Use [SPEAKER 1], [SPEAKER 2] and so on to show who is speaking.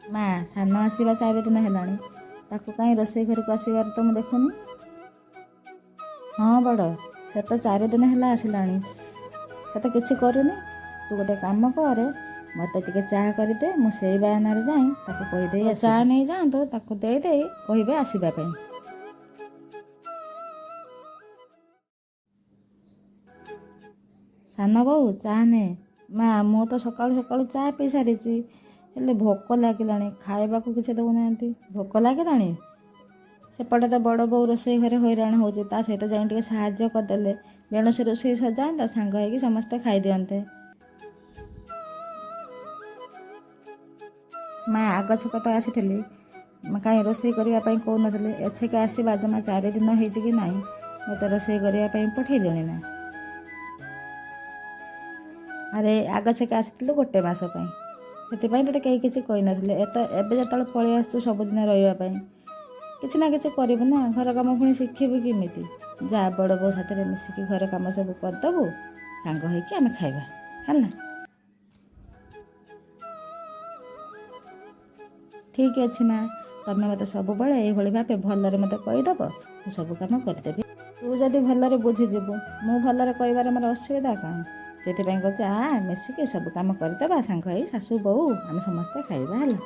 [SPEAKER 1] ମା, ସାନ ଆସିବା 4 ଦିନ ହେଲାଣି, ତାକୁ କାହିଁ ରୋଷେଇ ଘରକୁ ଆସିବାର ତ ମୁଁ ଦେଖୁନି। ହଁ ବଡ଼, ସେ ତ 4 ଦିନ ହେଲା ଆସିଲାଣି, ସେ ତ କିଛି କରୁନି। ତୁ ଗୋଟେ କାମ କରେ, ମୋତେ ଟିକେ ଚା କରିଦେ, ମୁଁ ସେଇ ବାହାନାରେ ଯାଇ ତାକୁ କହିଦେଇ, ଚା ନେଇ ଯାଆନ୍ତୁ, ତାକୁ ଦେଇଦେଇ କହିବେ ଆସିବା ପାଇଁ। ସାନ ବୋଉ, ଚା ନେ। ମା, ମୁଁ ତ ସକାଳୁ ସକାଳୁ ଚା ପିଇ ସାରିଛି, ହେଲେ ଭୋକ ଲାଗିଲାଣି, ଖାଇବାକୁ କିଛି ଦେଉନାହାନ୍ତି। ଭୋକ ଲାଗିଲାଣି? ସେପଟେ ତ ବଡ଼ ବୋଉ ରୋଷେଇ ଘରେ ହଇରାଣ ହେଉଛି, ତା ସହିତ ଯାଇ ଟିକେ ସାହାଯ୍ୟ କରିଦେଲେ ବେଣୁସୁ ରୋଷେଇ ସରିଯାଆନ୍ତା, ସାଙ୍ଗ ହେଇକି ସମସ୍ତେ ଖାଇଦିଅନ୍ତେ। ମା, ଆଗ ଛକ ତ ଆସିଥିଲି, କାହିଁ ରୋଷେଇ କରିବା ପାଇଁ କହୁନଥିଲେ। ଏଛେକେ ଆସିବା ଜମା 4 ଦିନ ହେଇଛି କି ନାହିଁ, ମୋତେ ରୋଷେଇ କରିବା ପାଇଁ ପଠେଇଲେଣି ନା? ଆରେ, ଆଗ ଛେକେ ଆସିଥିଲୁ ଗୋଟେ ମାସ ପାଇଁ, ସେଥିପାଇଁ ତୋତେ କେହି କିଛି କହିନଥିଲେ। ଏ ତ ଏବେ ଯେତେବେଳେ ପଳେଇ ଆସୁଛୁ ସବୁଦିନ ରହିବା ପାଇଁ, କିଛି ନା କିଛି କରିବୁ ନା। ଘର କାମ ପୁଣି ଶିଖିବୁ କେମିତି? ଯା, ବଡ଼ ବୋଉ ସାଥିରେ ମିଶିକି ଘର କାମ ସବୁ କରିଦେବୁ, ସାଙ୍ଗ ହେଇକି ଆମେ ଖାଇବା, ହେଲା? ଠିକ୍ ଅଛି ମା, ତମେ ମୋତେ ସବୁବେଳେ ଏଇଭଳି ଭାବେ ଭଲରେ ମୋତେ କହିଦେବ, ମୁଁ ସବୁ କାମ କରିଦେବି। ତୁ ଯଦି ଭଲରେ ବୁଝିଯିବୁ, ମୁଁ ଭଲରେ କହିବାରେ ମୋର ଅସୁବିଧା କ'ଣ? ସେଥିପାଇଁ କହୁଛି, ଆ ମିଶିକି ସବୁ କାମ କରିଦେବା, ସାଙ୍ଗ ହେଇ ଶାଶୁ ବୋହୂ ଆମେ ସମସ୍ତେ ଖାଇବା, ହେଲା?